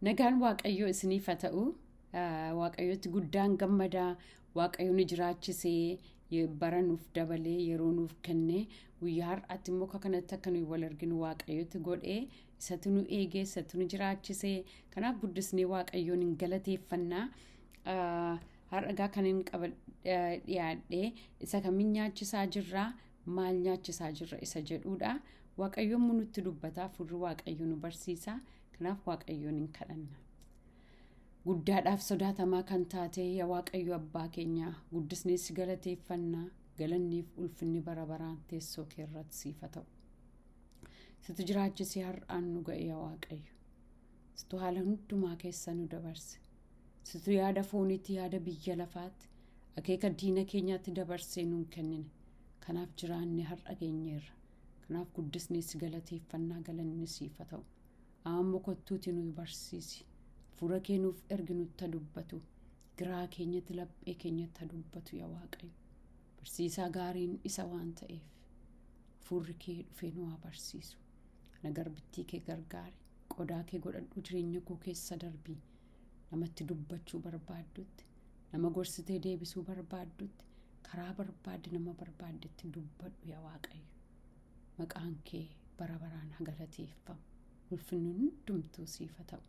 Nagaan Waaqayyoo isiniif haa ta'u. Waaqayyotti guddaan gammadaa. Waaqayyo nu jiraachisee, bara nuuf dabalee, yeroo nuuf kennee, guyyaa har'aatti immoo akka kanatti akka nuyi wal arginu Waaqayyotti godhee, isatu nu eegee, isatu nu jiraachisee. Kanaaf guddisnee Waaqayyoon hin galateeffannaa. Har'a egaa kan hin qaba dhiyaadhee isa kamiin nyaachisaa jirraa, maal nyaachisaa jirra isa jedhuudha. Waaqayyoon nutti dubbata, Hafuurri Waaqayyo nu barsiisa. Kanaaf Waaqayyoon hin kadhanna. Guddaadhaaf sodaatamaa kan taate yaa Waaqayyo abbaa keenya, guddisnee si galateeffannaa. Galanniif ulfinni bara baraan teessoo kee irratti siif haa ta'u. Situ jiraachisee har'aan nu ga'e, yaa Waaqayyo. Situ haala hundumaa keessa nu dabarse. Situ yaada fooniitti, yaada biyya lafaatti, akeeka diina keenyaatti dabarsee nuun kennine. Kanaaf jiraanne har'a geenyeerra. Kanaaf guddisnee si galateeffannaa, galanni siif haa ta'u. Amma kottuuti nu barsiisi. Hafuura kee nuuf ergi, nutti dubbatu. Giraa keenyatti, laphee keenyatti dubbatu, yaa Waaqayyo. Barsiisaa gaariin isa waan ta'eef, hafuurri kee dhufee nu haa barsiisu. Kana garbittii kee gargaari. Qodaa kee godhadhu, jireenya koo keessa darbii. Namatti dubbachuu barbaaddutti, nama gorsitee deebisuu barbaaddutti, karaa barbaadde, nama barbaaddetti dubbadhu, yaa Waaqayyo. Maqaan kee bara baraan haa galateeffamu. Ulfinni hundumtuu siif haa ta'u.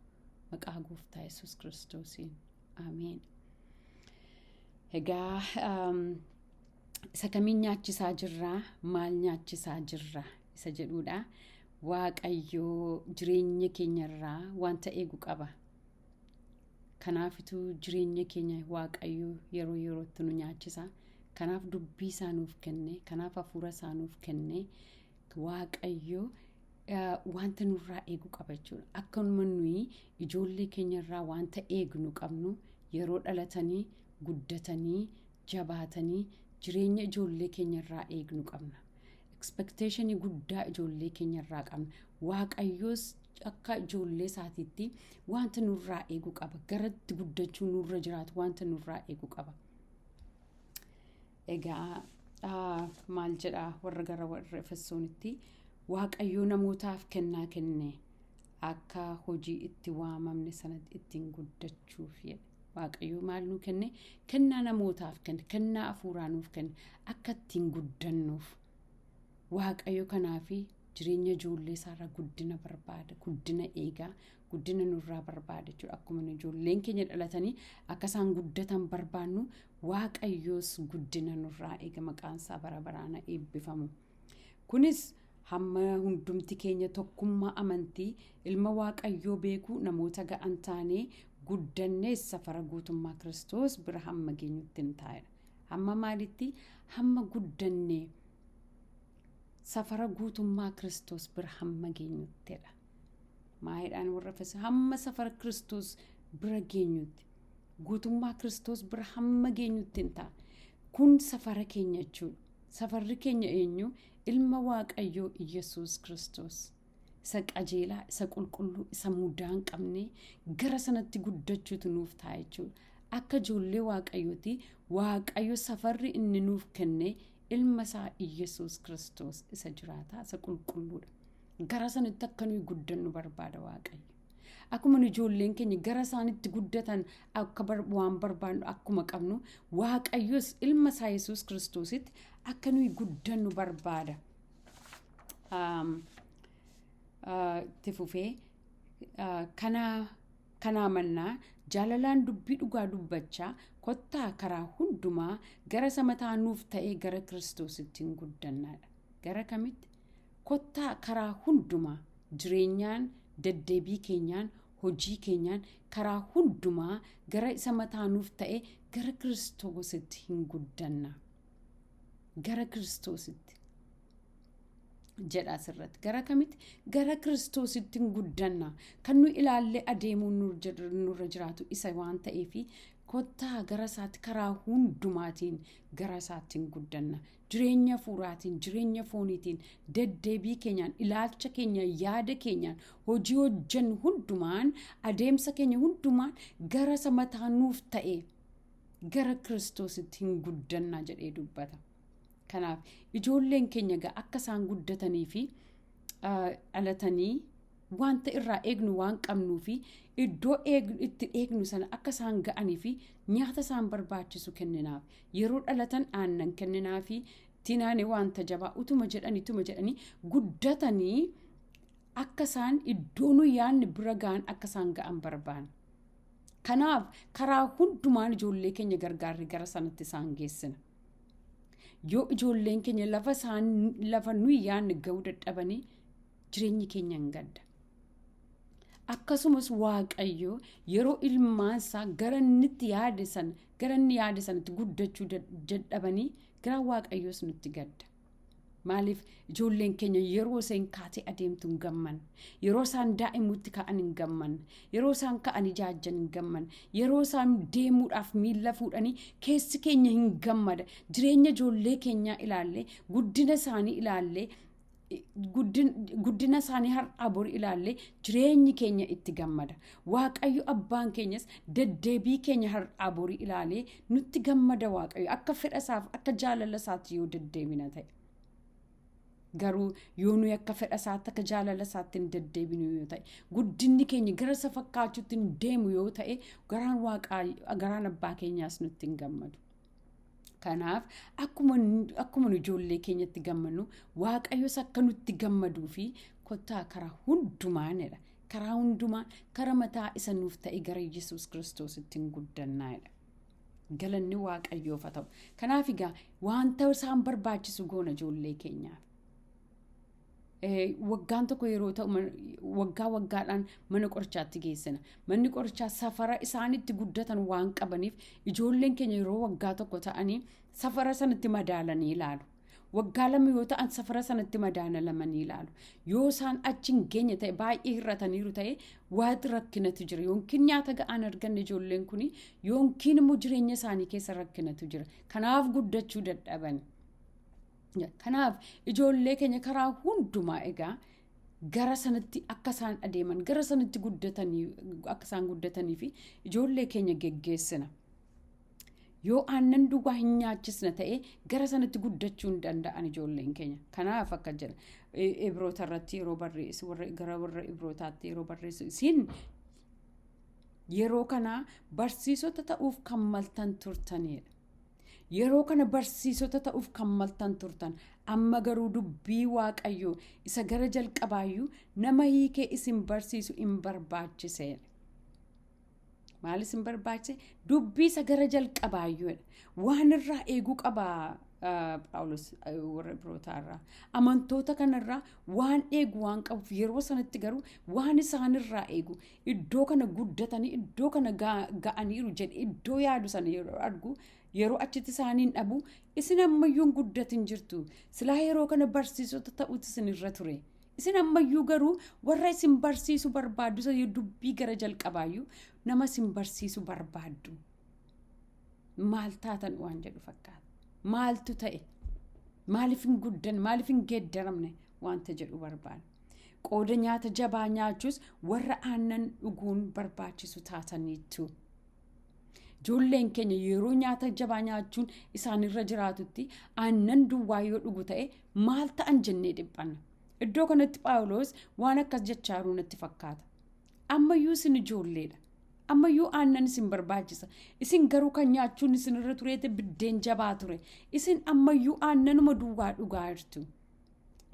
Maqaa Gooftaa Yesuus Kiristoosiin. Ameen. Egaa isa kamiin nyaachisaa jirraa, maal nyaachisaa jirra isa jedhuudha. Waaqayyoo jireenya keenyarraa wanta eegu qaba. Kanaafituu jireenya keenya Waaqayyo yeroo yerootti nu nyaachisa. Kanaaf dubbii isaa nuuf kenne, kanaaf hafuura isaa nuuf kenne. Waaqayyo wanta nurraa eegu qaba jechuudha. Akkanuma nuyi ijoollee keenyarraa wanta eegnu qabnu, yeroo dhalatanii guddatanii jabaatanii jireenya ijoollee keenyarraa eegnu qabna. Expectation guddaa ijoollee keenyarraa qabna. Waaqayyoos akka ijoollee isaatiitti wanta nurraa eegu qaba. Garatti guddachuu nurra jiraatu wanta nurraa eegu qaba. Egaa maal jedhaa warra gara warra Efesoonitti? Waaqayyoo namootaaf kennaa kenne akka hojii itti waamamne sanatti ittiin guddachuuf jedhe. Waaqayyoo maal nuu kenne? Kennaa namootaaf kenne, kennaa hafuuraa nuuf kenne akka ittiin guddannuuf. Waaqayyo kanaafi jireenya ijoollee isaarraa guddina barbaada, guddina eegaa, guddina nurraa barbaada jechuudha. Akkuma ijoolleen keenya dhalatanii akka isaan guddatan barbaannu, Waaqayyoos guddina nurraa eega. Maqaan isaa bara baraan eebbifamu. Kunis hamma hundumti keenya tokkummaa amantii ilma Waaqayyoo beekuu namoota ga'an taanee guddannees safara guutummaa Kiristoos bira hamma geenyutti hin taa'edha. Hamma maalitti? Hamma guddannee safara guutummaa Kiristoos bira hamma geenyuttidha. Maayidhaan warra fesa hamma safara Kiristoos bira geenyutti, guutummaa Kiristoos bira hamma geenyutti hin ta'a. Kun safara keenya jechuudha. Safarri keenya eenyu? Ilma Waaqayyoo Iyyasuus Kiristoos. Isa qajeelaa, isa qulqulluu, isa mudaa hin qabne, gara sanatti guddachuutu nuuf ta'a jechuudha. Akka ijoollee Waaqayyooti, Waaqayyo safarri inni nuuf kenne ilma isaa Iyyasuus Kiristoos isa jiraataa, isa qulqulluudha. Gara sanatti akka nuyi guddannu barbaada Waaqayyo. Akkuma nu ijoolleen keenya gara isaanitti guddatan akka waan barbaannu akkuma qabnu, Waaqayyos ilma isaa Yesuus Kiristoositti akka nuyi guddannu barbaada. Itti fufee, kanaa mannaa jaalalaan dubbii dhugaa dubbachaa kottaa karaa hundumaa gara isa mataa nuuf ta'ee gara Kiristoositti hin guddannaadha. Gara kamitti? Kottaa karaa hundumaa jireenyaan, deddeebii keenyaan, hojii keenyaan karaa hundumaa gara isa mataa nuuf ta'e gara Kiristoositti hin guddanna. Gara Kiristoositti jedha asirratti. Gara kamitti? Gara Kiristoositti hin guddanna. Kan nu ilaallee adeemuun nurra jiraatu isa waan ta'eefi, kottaa gara isaatti karaa hundumaatiin gara isaatti hin guddanna. Jireenya hafuuraatiin, jireenya fooniitiin, deddeebii keenyaan, ilaalcha keenyaan, yaada keenyaan, hojii hojjennu hundumaan, adeemsa keenya hundumaan gara isa mataa nuuf ta'e gara Kiristoositti hin guddannaa jedhee dubbata. Kanaaf ijoolleen keenya egaa akka isaan guddatanii fi dhalatanii Wanta irraa eegnu waan qabnuu fi iddoo itti eegnu sana akka isaan ga'anii fi nyaata isaan barbaachisu kenninaaf. Yeroo dhalatan aannan kenninaa fi tinaane wanta jabaa utuma jedhanii utuma jedhanii guddatanii akka isaan iddoo nu yaadne bira ga'an akka isaan ga'an barbaanna. Kanaaf karaa hundumaan ijoollee keenya gargaarri gara sanatti isaan geessina. Yoo ijoolleen keenya lafa nuyi yaadne ga'uu dadhabanii jireenyi keenya hin gadda. Akkasumas Waaqayyo yeroo ilmaansaa gara inni yaade sana gara inni yaade sanatti guddachuu dadhabanii gara Waaqayyoos nutti gadda. Maaliif ijoolleen keenya yeroo isaan kaatee adeemtu hin gamman. Yeroo isaan daa'imuutti ka'an hin gamman. Yeroo isaan ka'an ijaajjan hin gamman. Yeroo isaan deemuudhaaf miilla fuudhanii keessi keenya hin gammada. Jireenya ijoollee keenyaa ilaallee guddina isaanii ilaallee guddina isaanii har'aa bor ilaallee jireenyi keenya itti gammada. Waaqayyo abbaan keenyas deddeebii keenya har'aa borii ilaalee nutti gammada. Waaqayyo akka fedha isaaf akka jaalala isaatti yoo deddeebina ta'e. Garuu yoo nuyi akka fedha isaatti akka jaalala isaatti hin deddeebinu yoo ta'e, guddinni keenya gara isa fakkaachuutti hin deemu yoo ta'e, garaan waaqaa garaan abbaa keenyaas nutti hin gammadu. Kanaaf akkuma nu ijoollee keenyatti gammannu Waaqayyos akka nutti gammaduu fi kottaa karaa hundumaanidha. Karaa hundumaan karaa mataa isa nuuf ta'e gara Yesuus Kiristoositti hin guddannaadha. Galanni Waaqayyoof haa ta'u. Kanaaf egaa wanta isaan barbaachisu goona ijoollee keenyaaf. Waggaan tokko yeroo ta'u waggaa waggaadhaan mana qorichaatti geessina. Manni qorichaa safara isaanitti guddatan waan qabaniif ijoolleen keenya yeroo waggaa tokko ta'anii safara sanatti madaalanii ilaalu. Waggaa 2 yoo ta'an safara sanatti madaalamanii ilaalu. Yoo isaan achi hin geenye ta'e, baay'ee hir'ataniiru ta'e, waanti rakkinatu jira. Yookiin nyaata ga'aan arganne ijoolleen kuni, yookiin immoo jireenya isaanii keessa rakkinatu jira. Kanaaf guddachuu dadhaban. Kanaaf ijoollee keenya karaa hundumaa egaa gara sanatti akka isaan adeeman, gara sanatti guddatanii akka isaan guddatanii fi ijoollee keenya geggeessina. Yoo aannan duwwaa hin nyaachisna ta'e gara sanatti guddachuu hin danda'an ijoolleen keenya. Kanaaf akka jedha Ibroota irratti yeroo barreessu, gara warra Ibrootaatti yeroo barreessu, isin yeroo kana barsiisota ta'uuf kan maltan turtanidha. Yeroo kana barsiisota ta'uuf kan maltan turtan, amma garuu dubbii Waaqayyoo isa gara jalqabaayyuu nama hiikee isin barsiisu hin barbaachiseedha. Maal isin barbaachise? Dubbii isa gara jalqabaayyuudha. Waan irraa eeguu qaba Phaawulos warra Ibrootaa irraa. Amantoota kanarraa waan eegu waan qabuuf, yeroo sanatti garuu waan isaanirraa eegu iddoo kana guddatanii iddoo kana ga'aniiru jedhe iddoo yaadu sana yeroo argu, yeroo achitti isaaniin dhabu, isin ammayyuu hin guddatin jirtu. Silaa yeroo kana barsiisota ta'utu isinirra ture. Isin ammayyuu garuu warra isin barsiisu barbaaddu, dubbii gara jalqabaayyuu nama isin barsiisu barbaaddu. Maal taatan waan jedhu fakkaata. Maaltu ta'e? Maaliif hin guddanne? Maaliif hin geeddaramne? Wanta jedhu barbaada. Qooda nyaata jabaa nyaachuus warra aannan dhuguun barbaachisu taataniitu. Ijoolleen keenya yeroo nyaata jabaa nyaachuun isaanirra jiraatutti aannan duwwaa yoo dhugu ta'e maal ta'an jennee dhiphanna. Iddoo kanatti Phaawulos waan akkas jechaa jiru natti fakkaata. Ammayyuu isin ijoolleedha. Ammayyuu aannan isin barbaachisa. Isin garuu kan nyaachuun isinirra tureete biddeen jabaa ture. Isin ammayyuu aannanuma duwwaa dhugaa jirtu.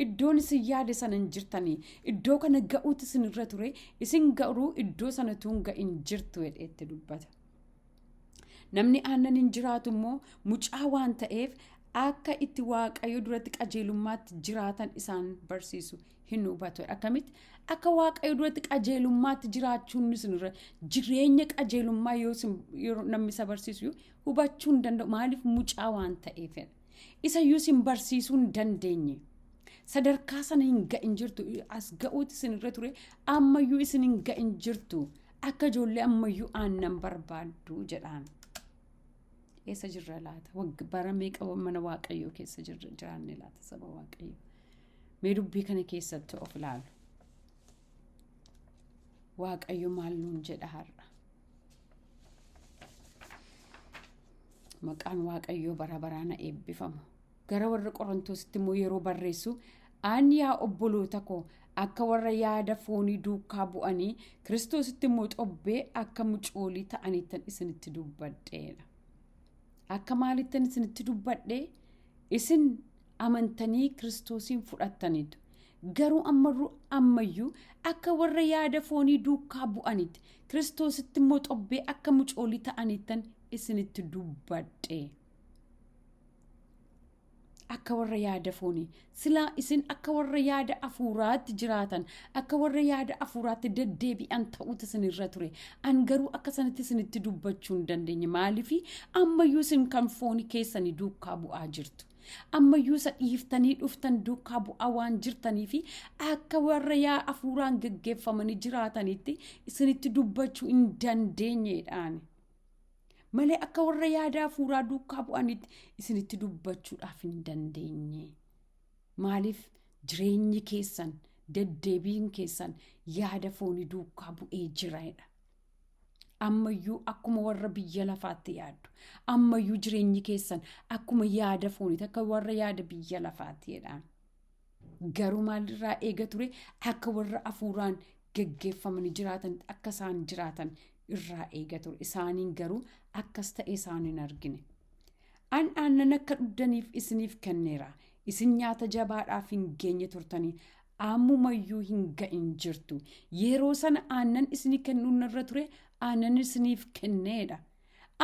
Iddoon isin yaade sana hin jirtanii. Iddoo kana ga'uutu isinirra ture. Isin garuu iddoo sanatu hin ga'in jirtu jedheetti dubbata. Namni aannan hin jiraatu immoo mucaa waan ta'eef akka itti Waaqayyo duratti qajeelummaatti jiraatan isaan barsiisu hin hubatu. Akkamitti akka Waaqayyo duratti qajeelummaatti jiraachuun isinirra jireenya qajeelummaa yoo namni isa barsiisu hubachuu hin danda'u. Maaliif? Mucaa waan ta'eef. Isayyuu isin barsiisuu hin dandeenye. Sadarkaa sana hin ga'in jirtu. As ga'uutu isinirra ture. Ammayyuu isin hin ga'in jirtu. Akka ijoollee ammayyuu aannan barbaaddu jedhaan. Eessa jirra laata? Bara meeqa mana Waaqayyoo keessa jiraanne laata, saba Waaqayyoo? Mee dubbii kana keessatti of ilaalu. Waaqayyo maal nuun jedha har'a? Maqaan Waaqayyoo bara baraan eebbifamu. Gara warra Qorontositti immoo yeroo barreessu, ani yaa obboloota koo Akka warra yaada foonii duukaa bu'anii Kiristoositti immoo xobbee akka mucoolii ta'aniittan isinitti dubbadheedha. Akka maalittan isinitti dubbadhee? Isin amantanii Kiristoosiin fudhattaniitu. Garuu ammayyuu akka warra yaada foonii duukaa bu'anitti Kiristoositti immoo xobbee akka mucoolii ta'aniittan isinitti dubbadhe. Akka warra yaada foonii silaa isin akka warra yaada afuuraatti jiraatan, akka warra yaada afuuraatti deddeebi'an ta'uutu isinirra ture. An garuu akka sanatti isinitti dubbachuu hin dandeenye. Maaliif? Ammayyuu isin kan foonii keessanii duukaa bu'aa jirtu. Ammayyuu isa dhiiftanii dhuftan duukaa bu'aa waan jirtanii fi akka warra yaa afuuraan geggeeffamanii jiraatanitti isinitti dubbachuu hin dandeenyeedhaan. Malee akka warra yaada afuuraa duukaa bu'anitti isinitti dubbachuudhaaf hin dandeenye. Maaliif? Jireenyi keessan, deddeebiin keessan yaada foonii duukaa bu'ee jiraadha. Ammayyuu akkuma warra biyya lafaatti yaaddu. Ammayyuu jireenyi keessan akkuma yaada fooniiti, akka warra yaada biyya lafaatti jedhaan. Garuu maalirraa eega ture? Akka warra afuuraan geggeeffamanii jiraatan, akka isaan jiraatan irraa eega ture. Isaaniin garuu akkas ta'e isaan hin argine. An aannan akka dhugdaniif isiniif kenneera. Isin nyaata jabaadhaaf hin geenye turtanii, ammumayyuu hin ga'in jirtu. Yeroo sana aannan isinii kennuun irra ture, aannan isiniif kenneedha.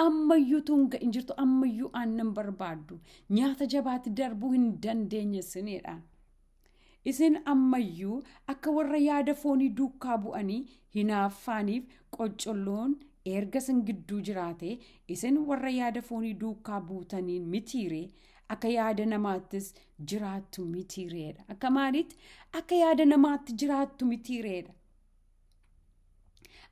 Ammayyuu tun ga'in jirtu, ammayyuu aannan barbaaddu. Nyaata jabaatti darbuu hin dandeenye isiniidha. Isin ammayyuu akka warra yaada foonii duukaa bu'anii hinaaffaaniif qoccolloon erga isin gidduu jiraate, isin warra yaada foonii duukaa buutaniin mitiiree? Akka yaada namaattis jiraattu mitiireedha. Akka maalitti? Akka yaada namaatti jiraattu mitiireedha.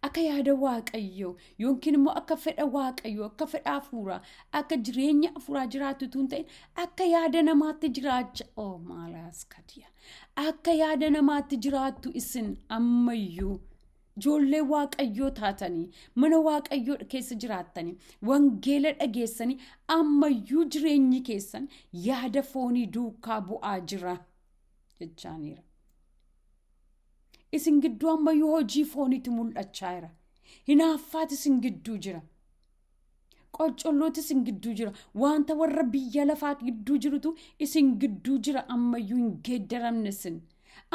Akka yaada Waaqayyoo yookiin immoo akka fedha Waaqayyoo, akka fedha hafuuraa, akka jireenya hafuuraa jiraattu tun ta'in, akka yaada namaatti jiraacha. Oh, maalaas kadiya. Akka yaada namaatti jiraattu isin ammayyuu. Ijoollee Waaqayyoo taatanii, mana Waaqayyoo keessa jiraattanii, wangeela dhageessanii, ammayyuu jireenyi keessan yaada foonii duukaa bu'aa jira jechaaniira. Isin gidduu ammayyuu hojii fooniitu mul'achaa jira. Hinaaffaatu isin gidduu jira. Qoccollooti isin gidduu jira. Wanta warra biyya lafaa gidduu jirutu isin gidduu jira. Ammayyuu hin geeddaramne isin.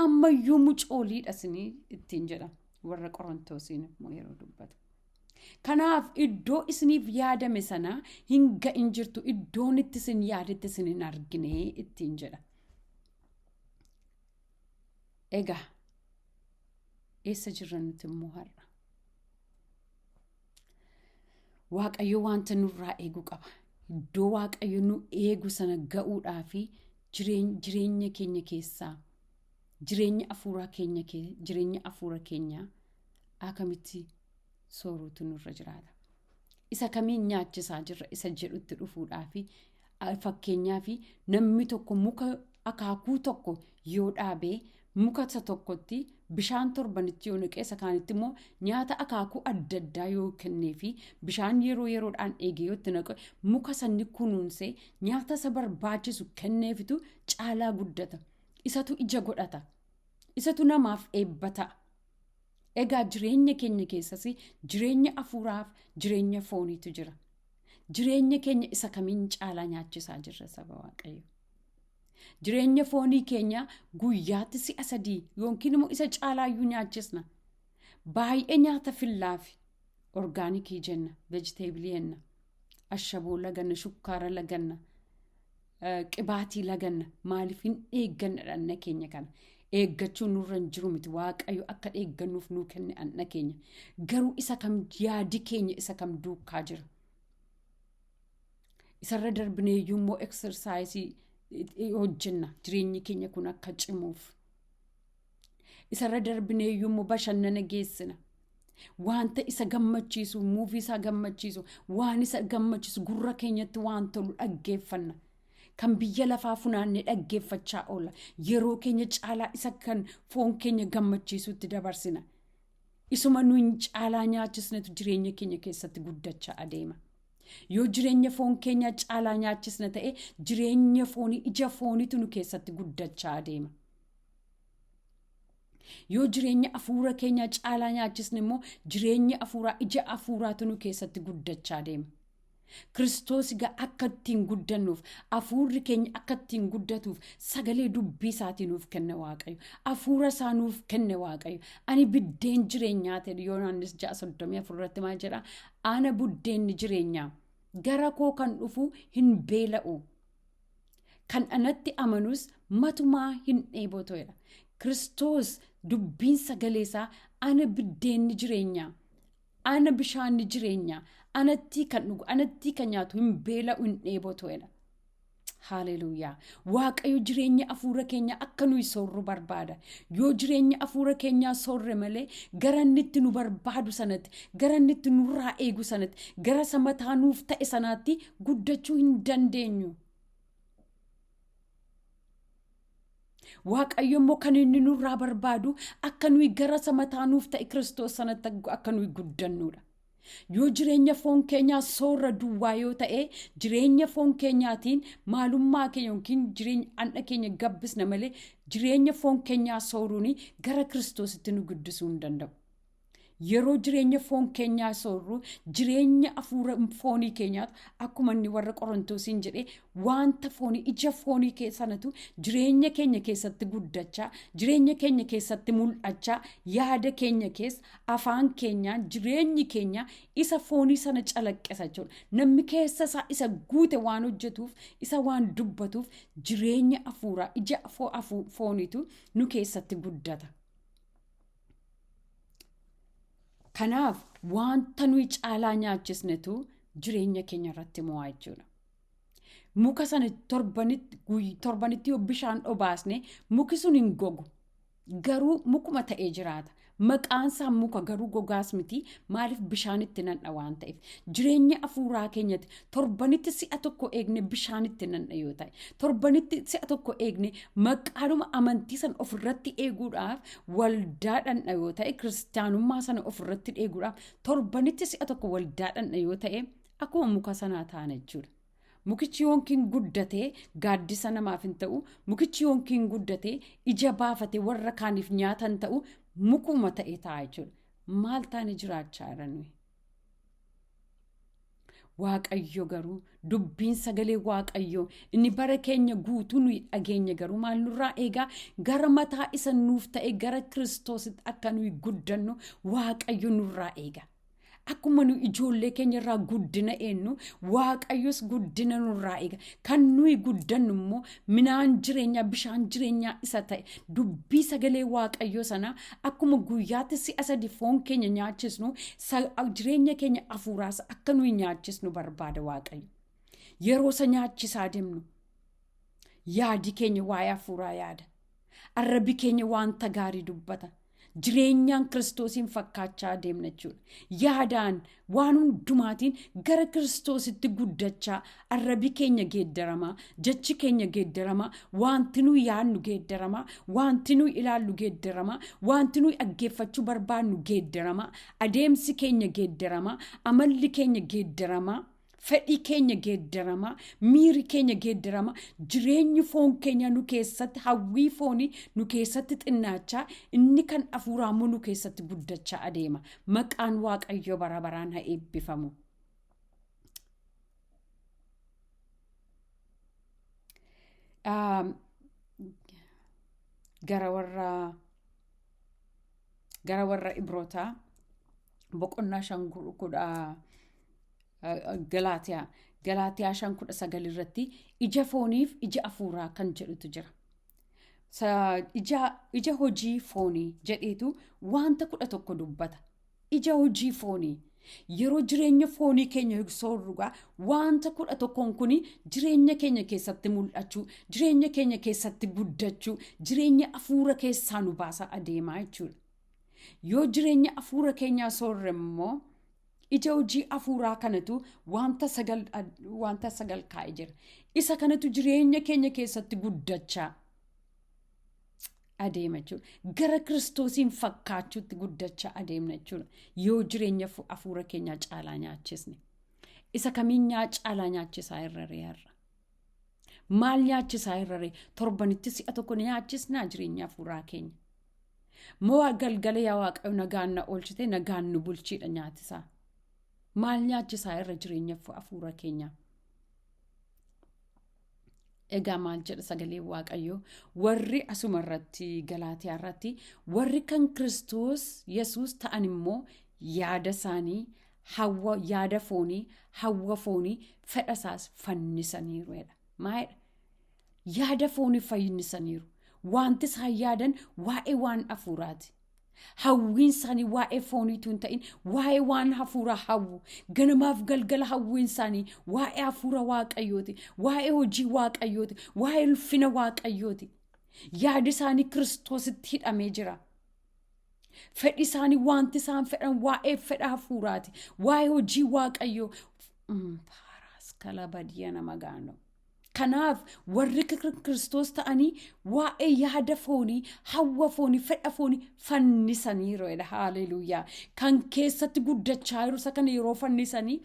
Ammayyuu mucooliidha isinii ittiin jedha. Warra Qorontoosiin immoo yeroo dubbatu. Kanaaf iddoo isiniif yaadame sana hin ga'in jirtu, iddoon itti isin yaadetti isin hin argine ittiin jedha. Egaa eessa jirra nuti immoo har'a? Waaqayyo wanta nurraa eegu qaba. Iddoo Waaqayyo nu eegu sana ga'uudhaa fi jireenya keenya keessaa, jireenya afuuraa keenya, jireenya afuura keenyaa akkamitti sooruutu nurra jiraata. Isa kamiin nyaachisaa jirra isa jedhutti dhufuudhaa fi, fakkeenyaa fi namni tokko muka akaakuu tokko yoo dhaabee, muka isa tokkotti bishaan torbanitti yoo naqee, isa kaanitti immoo nyaata akaakuu adda addaa yoo kennee fi bishaan yeroo yeroodhaan eegee yoo itti naqe, muka sanni kunuunsee nyaata isa barbaachisu kenneefitu caalaa guddata. Isatu ija godhata. Isatu namaaf eebba ta'a. Egaa jireenya keenya keessas jireenya afuuraaf jireenya fooniitu jira. Jireenya keenya isa kamiin caalaa nyaachisaa jirra, saba Waaqayyo? Jireenya foonii keenya guyyaatti si'a 3 yookiin immoo isa caalaayyuu nyaachisna. Baay'ee nyaata fillaafi organic jenna, vegetable jenna, ashaboo laganna, shukkaara laganna, qibaatii laganna. Maaliif hin eegganna dhanna keenya kana? Eeggachuun nurra hin jiru miti, Waaqayyo akka eeggannuuf nuu kenne dhanna keenya. Garuu isa kam, yaadi keenya isa kam duukaa jira? Isarra darbineeyyuu immoo exercise hojjenna jireenyi keenya kun akka cimuuf. Isarra darbineeyyuu immoo bashannana geessina. Wanta isa gammachiisu, movie isaa gammachiisu, waan isa gammachiisu, gurra keenyatti waan tolu dhaggeeffanna. Kan biyya lafaa funaannee dhaggeeffachaa oolla. Yeroo keenya caalaa isa kan foon keenya gammachiisutti dabarsina. Isuma nuyi caalaa nyaachisnetu jireenya keenya keessatti guddachaa adeema. Yoo jireenya foon keenya caalaa nyaachisna ta'e, jireenya foonii, ija fooniitu nu keessatti guddachaa adeema. Yoo jireenya hafuura keenyaa caalaa nyaachisne immoo jireenya hafuuraa ija hafuuraatu nu keessatti guddachaa deema. Kiristoos egaa akka ittiin guddannuuf hafuurri keenya akka ittiin guddatuuf sagalee dubbii isaatii nuuf kenne Waaqayyo. Hafuura isaa nuuf kenne Waaqayyo. Ani biddeen jireenyaa ta'e Yohaannis 6:34 irratti maal jedha? Ana buddeenni jireenyaa gara koo kan dhufu hin beela'u. Kan anatti amanus matumaa hin dheebotu jedha. Kiristoos dubbiin sagalee isaa ana biddeenni jireenyaa. Ana bishaanni jireenyaa. Anattii kan dhugu, anattii kan nyaatu hin beela'u, hin dheebotu jedha. Haaleluuyaa. Waaqayyo jireenya hafuura keenya akka nuyi soorru barbaada. Yoo jireenya hafuura keenyaa soorre malee gara inni itti nu barbaadu sanatti, gara inni itti nurraa eegu sanatti, gara isa mataa nuuf ta'e sanaatti guddachuu hin dandeenyu. Waaqayyo immoo kan inni nurraa barbaadu akka nuyi gara isa mataa nuuf ta'e Kiristoos sanatti akka nuyi guddannuudha. Yoo jireenya foon keenyaa soorra duwwaa yoo ta'e jireenya foon keenyaatiin maalummaa keenya yookiin jireenya dhandha keenya gabbisna malee jireenya foon keenyaa sooruun gara Kiristoositti nu guddisuu hin danda'u. Yeroo jireenya foon keenyaa soorru jireenya hafuura foonii keenyaatu akkuma inni warra Qorontoosiin jedhe wanta foonii ija foonii kee sanatu jireenya keenya keessatti guddachaa jireenya keenya keessatti mul'achaa yaada keenya keessa afaan keenyaan jireenyi keenya isa foonii sana calaqqisa jechuudha. Namni keessa isaa isa guute waan hojjetuuf isa waan dubbatuuf jireenya hafuuraa ija fooniitu nu keessatti guddata. Kanaaf wanta nuyi caalaa nyaachisnetu jireenya keenya irratti mo'aa jechuudha. Muka sana torbanitti yoo bishaan obaasne muki sun hin gogu. Garuu mukuma ta'ee jiraata. Maqaan isaa muka garuu gogaas miti maaliif bishaan itti nan'a waan ta'eef. Jireenya hafuuraa keenyatti torbanitti si'a tokko eegne bishaan itti nan'a yoo ta'e torbanitti si'a tokko eegne maqaadhuma amantii sana ofirratti eeguudhaaf waldaa dhandha yoo ta'e kiristaanummaa sana ofirratti eeguudhaaf torbanitti si'a tokko waldaa dhandha yoo ta'e akkuma muka sanaa taana jechuudha. Mukichi yookiin guddatee gaaddisa namaaf hin ta'u, mukichi yookiin guddatee ija baafatee warra kaaniif nyaata hin ta'u, mukuma ta'e ta'a jechuudha. Maal taane jiraachaa irra nuyi? Waaqayyo garuu dubbiin sagalee Waaqayyoo inni bara keenya guutuu nuyi dhageenya garuu maal nurraa eegaa gara mataa isa nuuf ta'e gara Kiristoositti akka nuyi guddannu Waaqayyo nurraa eega. Akkuma nu ijoollee keenya irraa guddina eenyu Waaqayyos guddina nurraa eega. Kan nuyi guddannu immoo minaan jireenyaa bishaan jireenyaa isa ta'e dubbii sagalee Waaqayyoo sana akkuma guyyaatti si'a sadi foon keenya nyaachisnu jireenya keenya hafuuraas akka nuyi nyaachisnu barbaada Waaqayyo. Yeroo isa nyaachisaa deemnu yaadi keenya waa'ee hafuuraa yaada. Arrabi keenya wanta gaarii dubbata. Jireenyaan Kiristoosiin fakkaachaa deemna jechuudha. Yaadaan waan hundumaatiin gara Kiristoositti guddachaa arrabi keenya geeddaramaa, jechi keenya geeddaramaa, wanti nuyi yaadnu geeddaramaa, wanti nuyi ilaallu geeddaramaa, wanti nuyi dhaggeeffachuu barbaadnu geeddaramaa, adeemsi keenya geeddaramaa, amalli keenya geeddaramaa. Fedhii keenya geeddaramaa, miiri keenya geeddaramaa, jireenyi foon keenya nu keessatti hawwii foonii nu keessatti xinnaachaa, inni kan hafuuraa immoo nu keessatti guddachaa adeema. Maqaan Waaqayyoo bara baraan haa eebbifamu. Gara warra gara warra Ibrootaa boqonnaa shan kudha Galaatiyaa Galaatiyaa 5:19 irratti ija fooniif ija hafuuraa kan jedhutu jira. Ija hojii foonii jedheetu wanta 11 dubbata. Ija hojii foonii. Yeroo jireenya foonii keenya soorrugaa wanta 11n kun jireenya keenya keessatti mul'achuu, jireenya keenya keessatti guddachuu, jireenya hafuura keessaa nu baasaa adeemaa jechuudha. Yoo jireenya hafuura keenyaa soorre immoo ija hojii hafuuraa kanatu wanta sagal kaa'ee jira. Isa kanatu jireenya keenya keessatti guddachaa adeema jechuudha. Gara Kiristoosiin fakkaachuutti guddachaa adeemna jechuudha. Yoo jireenya hafuura keenyaa caalaa nyaachisne. Isa kamiin caalaa nyaachisaa irra reerra. Maal nyaachisaa irra ree? Torbanitti si'a tokko ni nyaachisnaa jireenya hafuuraa keenya. Moo galgala yaa Waaqayyo nagaan na oolchite nagaan nu bulchiidha nyaatisaa. Maal nyaachisaa irra jireenya hafuura keenya? Egaa maal jedha sagalee Waaqayyoo? Warri asuma irratti, Galaatiyaa irratti, warri kan Kiristoos Yesuus ta'an immoo yaada isaanii hawwa yaada foonii, hawwa foonii, fedha isaas fannisaniiru jedha. Maalidha? Yaada foonii fannisaniiru. Wanti isaan yaadan waa'ee waan hafuuraati. Hawwiin isaanii waa'ee fooniitu hin ta'in, waa'ee waan hafuuraa hawwu. Ganamaaf galgala hawwiin isaanii waa'ee hafuura Waaqayyooti, waa'ee hojii Waaqayyooti, waa'ee ulfina Waaqayyooti. Yaadi isaanii Kiristoositti hidhamee jira. Fedhi isaanii, wanti isaan fedhan waa'ee fedha hafuuraati, waa'ee hojii Waaqayyoo. Paaraas kala badiya nama gaano. Kanaaf warri Kiristoos ta'anii waa'ee yaada foonii, hawwa foonii, fedha foonii fannisaniiru jedha. Haaleluuyaa. Kan keessatti guddachaa jiru isa kana yeroo fannisanii,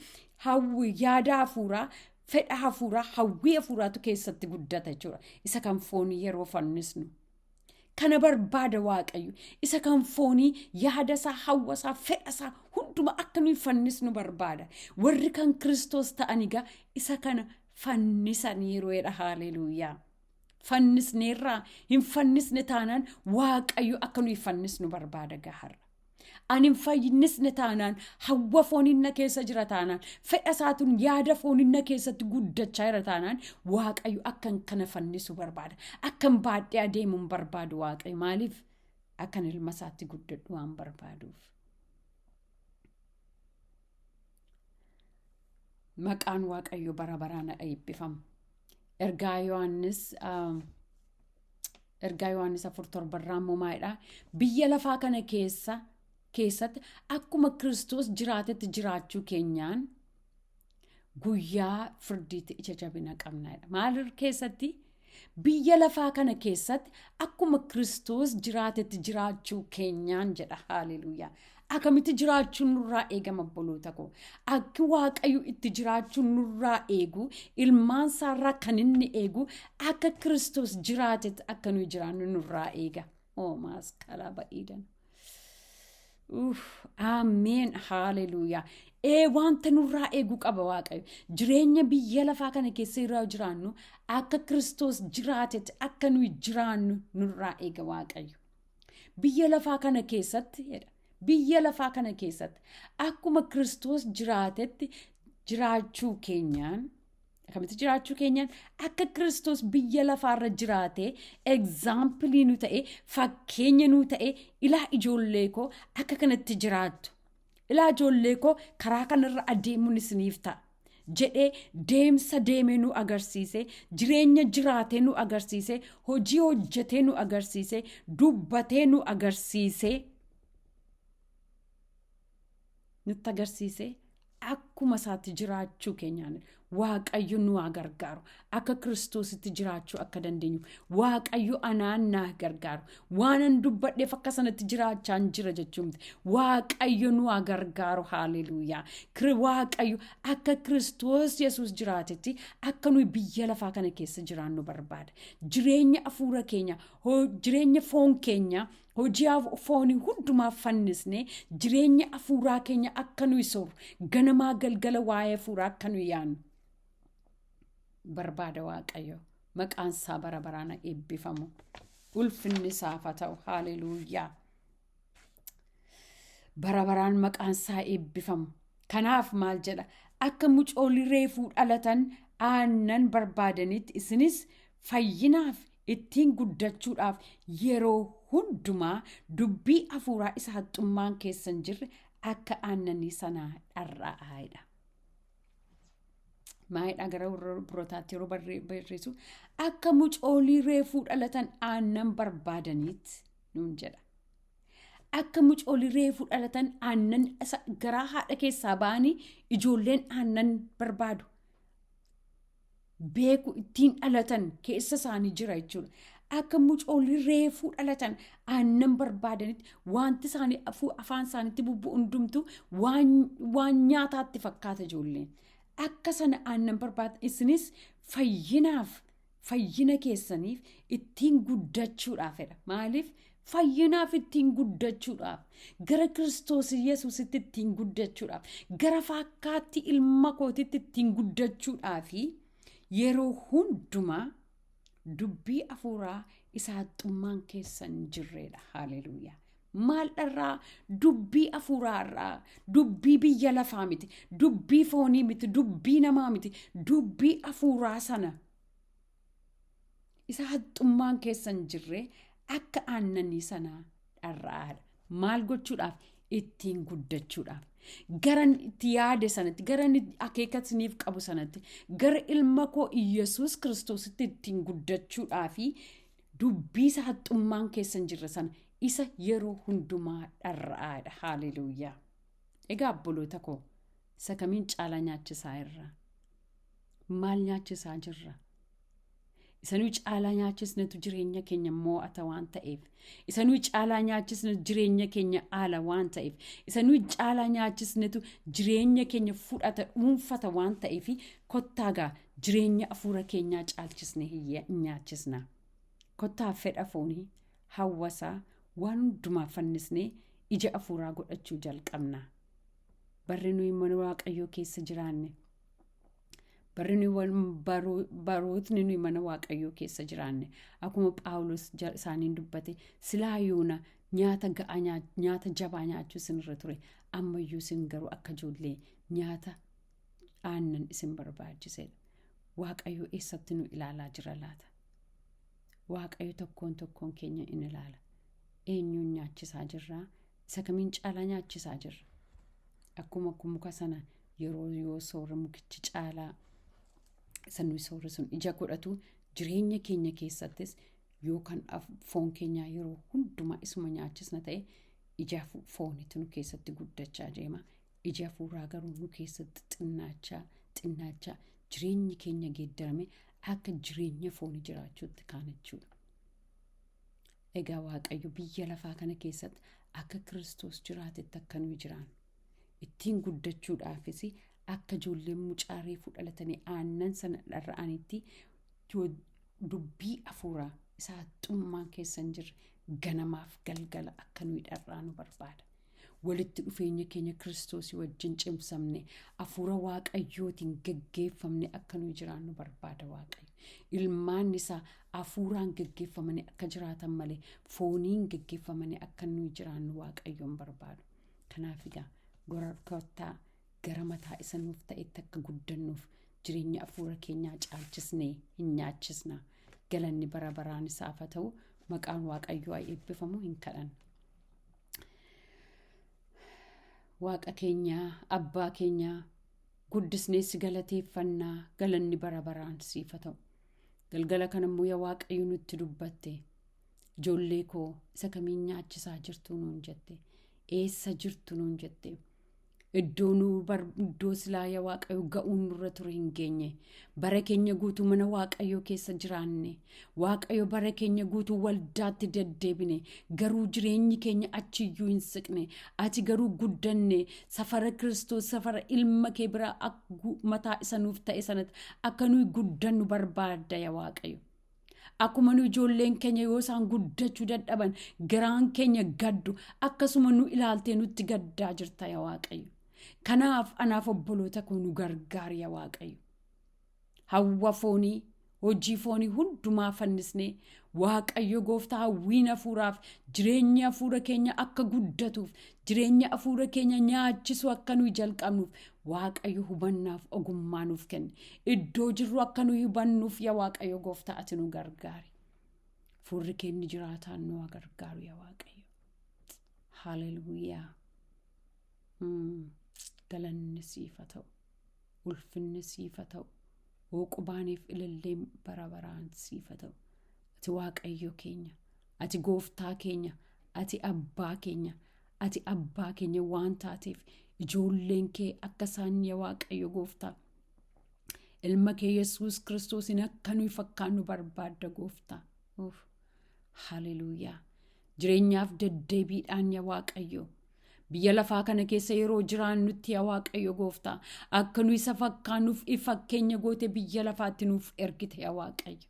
hawwi yaada hafuuraa, fedha hafuuraa, hawwii hafuuraatu keessatti guddata jechuudha. Isa kan foonii yeroo fannisnu. Kana barbaada Waaqayyo. Isa kan foonii, yaada isaa, hawwa isaa, fedha isaa hunduma akka nuyi fannisnu barbaada. Warri kan Kiristoos ta'an egaa isa kana fannisaniiru jedha. Haaleluuyaa. Fannisneerraa? Hin fannisne taanaan, Waaqayyo akka nuyi fannisnu barbaada gaharra. Ani hin fannisne taanaan, hawwa fooniin na keessa jira taanaan, fedha isaatuun yaada fooniin na keessatti guddachaa jira taanaan, Waaqayyo akkan kana fannisu barbaada. Akkan baadhee adeemu hin barbaadu Waaqayyo. Maaliif? Akkan ilma isaatti guddadhu waan barbaaduuf. Maqaan Waaqayyo bara baraan haa eebbifamu. Ergaa Yohaannis 4:7rraa immoo maalidha? Biyya lafaa kana keessatti akkuma Kiristoos jiraatetti jiraachuu keenyaan guyyaa firdiitti ija jabina qabnaadha. Maal keessatti? Biyya lafaa kana keessatti akkuma Kiristoos jiraatetti jiraachuu keenyaan jedha. Haaleluuyaa. Akkamitti jiraachuun nurraa eegama, obboloota koo? Akki Waaqayyo itti jiraachuun nurraa eegu, ilmaan isaarraa kan inni eegu, akka Kiristoos jiraatetti akka nuyi jiraannu nurraa eega. Oo maaskalaa ba'iidan. Ameen, haaleluuyaa. Ee, wanta nurraa eegu qaba Waaqayyo. Jireenya biyya lafaa kana keessa yeroo jiraannu akka Kiristoos jiraatetti akka nuyi jiraannu nurraa eega Waaqayyo. Biyya lafaa kana keessatti jedha. Biyya lafaa kana keessatti akkuma Kiristoos jiraatetti jiraachuu keenyaan. Akkamitti jiraachuu keenyaan? Akka Kiristoos biyya lafaarra jiraate, example nu ta'e, fakkeenya nu ta'e, ilaa ijoollee koo, akka kanatti jiraattu. Ilaa ijoollee koo, karaa kanarra adeemuun isiniif ta'a jedhee deemsa deemee nu agarsiise, jireenya jiraatee nu agarsiise, hojii hojjetee nu agarsiise, dubbatee nu agarsiise, nutti agarsiise, akkuma isaatti jiraachuu keenyaan Waaqayyo nu haa gargaaru. Akka Kiristoositti jiraachuu akka dandeenyu Waaqayyo anaan naa gargaaru. Waanan dubbadheef akka sanatti jiraachaa jira jechuun, Waaqayyo nu haa gargaaru. Haaleluuyaa. Waaqayyo akka Kiristoos Yesuus jiraatetti akka nuyi biyya lafaa kana keessa jiraannu barbaada. Jireenya hafuura keenya, jireenya foon keenya, hojii foonii hundumaa fannisnee jireenya hafuuraa keenya akka nuyi soru, ganamaa galgala waa'ee hafuuraa akka nuyi yaannu barbaada Waaqayyo. Maqaan isaa bara baraan eebbifamu. Ulfinni isaaf haa ta'u. Haaleluuyaa. Bara baraan maqaan isaa eebbifamu. Kanaaf maal jedha? Akka mucoolii reefuu dhalatan aannan barbaadanitti, isinis fayyinaaf ittiin guddachuudhaaf yeroo hundumaa dubbii hafuuraa isa haxxummaan keessan jirre akka aannanii sanaa dharra'aadha. Maayidhaa gara warra birootaatti yeroo barreessu, akka mucoolii reefuu dhalatan aannan barbaadaniitti nuun jedha. Akka mucoolii reefuu dhalatan aannan garaa haadha keessaa ba'anii ijoolleen aannan barbaadu. Beeku, ittiin dhalatan, keessa isaanii jira jechuudha. Akka mucoolii reefuu dhalatan aannan barbaadanitti, wanti isaanii afaan isaaniitti bubbu'u hundumtu waan nyaataatti fakkaata ijoolleen. Akka sana aannan barbaadan, isinis fayyinaaf, fayyina keessaniif ittiin guddachuudhaafidha. Maaliif? Fayyinaaf ittiin guddachuudhaaf, gara Kiristoos Yesuusitti ittiin guddachuudhaaf, gara fakkaatti ilma kootitti ittiin guddachuudhaaf yeroo hundumaa dubbii hafuuraa isa haxxummaan keessa hin jirredha. Haleluuyaa. Maal dharraa? Dubbii hafuuraarraa, dubbii biyya lafaa miti, dubbii foonii miti, dubbii namaa miti, dubbii hafuuraa sana isa haxxummaan keessa hin jirre akka aannanii sanaa dharra'aadha. Maal gochuudhaaf? Ittiin guddachuudhaaf. Gara itti yaade sanatti, gara akeeka isiniif qabu sanatti, gara ilma koo Iyyasuus Kiristoositti ittiin guddachuudhaafi dubbii isa haxxummaan keessa hin jirre sana isa yeroo hundumaa dharra'aadha. Haaleluuyaa. Egaa obboloota koo, isa kamiin caalaa nyaachisaa irra? Maal nyaachisaa jirra? Isa nuyi caalaa nyaachisnetu jireenya keenya mo'ata waan ta'eef, isa nuyi caalaa nyaachisnetu jireenya keenya aala waan ta'eef, isa nuyi caalaa nyaachisnetu jireenya keenya fudhata dhuunfata waan ta'eef, kottaa gaa jireenya hafuura keenyaa caalchisne hin nyaachisna. Kottaa fedha foonii, hawwasaa, waan hundumaa fannisnee ija hafuuraa godhachuu jalqabna. Barri nuyi mana Waaqayyoo keessa jiraanne, barri nuyi barootni nuyi mana Waaqayyoo keessa jiraanne, akkuma Phaawulos isaaniin dubbate, silaa yoona nyaata ga'aa, nyaata jabaa nyaachuu isinirra ture, ammayyuu isin garuu akka ijoollee nyaata aannan isin barbaachisedha. Waaqayyo eessatti nu ilaalaa jira laata? Waaqayyo tokkoon tokkoon keenya in ilaala. Eenyuun nyaachisaa jirraa? Isa kamiin caalaa nyaachisaa jirra? Akkuma muka sana yeroo yoo soorre mukichi caalaa isa nuyi soorre sun ija godhatu, jireenya keenya keessattis yoo kan foon keenyaa yeroo hundumaa isuma nyaachisna ta'e, ija foonitu nu keessatti guddachaa deema. Ija hafuuraa garuu nu keessatti xinnaachaa xinnaachaa jireenyi keenya geeddarame akka jireenya foonii jiraachuutti kaan jechuudha. Egaa Waaqayyo biyya lafaa kana keessatti akka Kiristoos jiraatetti akka nuyi jiraannu, ittiin guddachuudhaafis akka ijoolleen mucaa reefuu dhalatanii aannan sana dharra'anitti dubbii hafuuraa isa haxxummaan keessa hin jirre ganamaaf galgala akka nuyi dharraanu barbaada. Walitti dhufeenya keenya Kiristoosii wajjin cimsamne, hafuura Waaqayyootiin geggeeffamne akka nuyi jiraannu barbaada Waaqayyo. Ilmaan isaa hafuuraan geggeeffamanii akka jiraatan malee fooniin geggeeffamanii akka nuyi jiraannu Waaqayyoon barbaadu. Kanaaf egaa kottaa gara mataa isa nuuf ta'etti akka guddannuuf jireenya hafuura keenyaa caalchisnee hin nyaachisna. Galanni bara baraan isaaf haa ta'u, maqaan Waaqayyoo haa eebbifamu, hin kadhanna. Waaqa keenyaa, abbaa keenyaa, guddisnee si galateeffannaa, galanni bara baraan siif haa ta'u. Galgala kana immoo yaa Waaqayyo nutti dubbatte, ijoollee koo isa kamiin nyaachisaa jirtu nuun jette, eessa jirtu nuun jette. Iddoo nu iddoo silaa yaa Waaqayyo ga'uun nurra ture hin geenye. Bara keenya guutuu mana Waaqayyoo keessa jiraanne. Waaqayyo, bara keenya guutuu waldaatti deddeebine. Garuu jireenyi keenya achiyyuu hin siqne. Ati garuu guddanne safara Kiristoos, safara ilma kee biraa mataa isa nuuf ta'e sanatti akka nuyi guddannu barbaadda yaa Waaqayyo. Akkuma nu ijoolleen keenya yoo isaan guddachuu dadhaban garaan keenya gaddu, akkasuma nu ilaaltee nutti gaddaa jirta yaa Waaqayyo. Kanaaf anaaf obboloota koo nu gargaari yaa Waaqayyo. Hawwa foonii, hojii foonii hundumaa fannisnee, Waaqayyo gooftaa, hawwiin hafuuraaf jireenya hafuura keenya akka guddatuuf, jireenya hafuura keenya nyaachisu akka nuyi jalqabnuuf, Waaqayyo hubannaaf ogummaa nuuf kenne. Iddoo jirru akka nuyi hubannuuf yaa Waaqayyo gooftaa ati nu gargaari. Fuurri keenya jiraataan nu haa gargaaru yaa Waaqayyo. Haleluuyaa. Galanni siif haa ta'u. Ulfinni siif haa ta'u. Hooqubaaniif ililleen bara baraan siif haa ta'u. Ati Waaqayyo keenya. Ati gooftaa keenya. Ati abbaa keenya. Ati abbaa keenya waan taateef, ijoolleen kee akka isaan yaa Waaqayyo gooftaa ilma kee Yesuus Kiristoosiin akka nuyi fakkaannu barbaadda gooftaa. Haleluuyaa. Jireenyaaf deddeebiidhaan yaa Waaqayyo, biyya lafaa kana keessa yeroo jiraannutti yaa Waaqayyo gooftaa, akka nu isa fakkaannuuf fakkeenya goote biyya lafaatti nuuf ergite yaa Waaqayyo.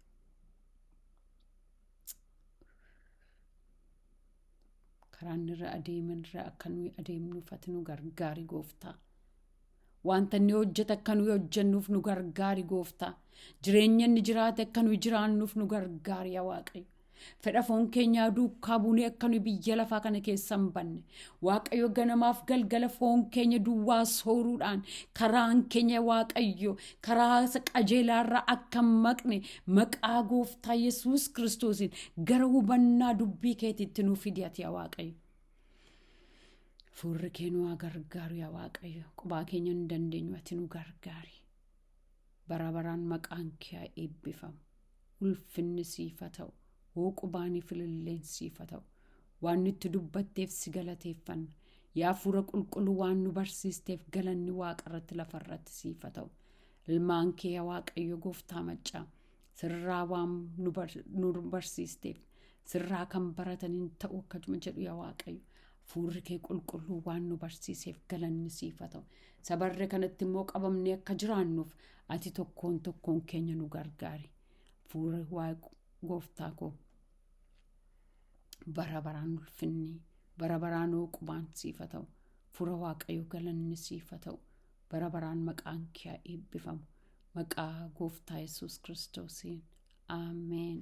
Karaa inni irra adeeman irra akka nuyi adeemnuuf ati nu gargaari gooftaa. Wanta inni hojjete akka nuyi hojjennuuf nu gargaari gooftaa. Jireenya inni jiraate akka nuyi jiraannuuf nu gargaari yaa Waaqayyo. Fedha foon keenyaa duukaa buunee akka nuyi biyya lafaa kana keessa hin banne. Waaqayyo ganamaaf galgala foon keenya duwwaa sooruudhaan karaan keenya Waaqayyo karaa isa qajeelaarraa akka hin maqne maqaa gooftaa Yesuus Kiristoosiin gara hubannaa dubbii keetiitti nu fidi ati yaa Waaqayyo. Fuurri kee nu haa gargaaru yaa Waaqayyo. Qubaa keenya hin dandeenyu ati nu gargaari. Bara baraan maqaan kee haa eebbifamu. Ulfinni siif haa ta'u. Hooqubaanii fililleen siif haa ta'u. Waan nutti dubbatteef si galateeffanna. Yaa Hafuura Qulqulluu waan nu barsiisteef galanni waaqa irratti lafa irratti siif haa ta'u. Ilmaan kee yaa Waaqayyo gooftaa maccaa sirraa waan nu barsiisteef sirraa kan baratan hin ta'u akkasuma jedhu yaa Waaqayyo. Hafuurri kee qulqulluu waan nu barsiiseef galanni siif haa ta'u. Sabarre kanatti immoo qabamnee akka jiraannuuf ati tokkoon tokkoon keenya nu gargaari. Hafuura Waaqa gooftaa koo bara baraan ulfinni bara baraan hooqubaan siif haa ta'u. Hafuura Waaqayyo galanni siif haa ta'u. Bara baraan maqaan kee haa eebbifamu. Maqaa gooftaa Yesuus Kiristoosiin. Ameen.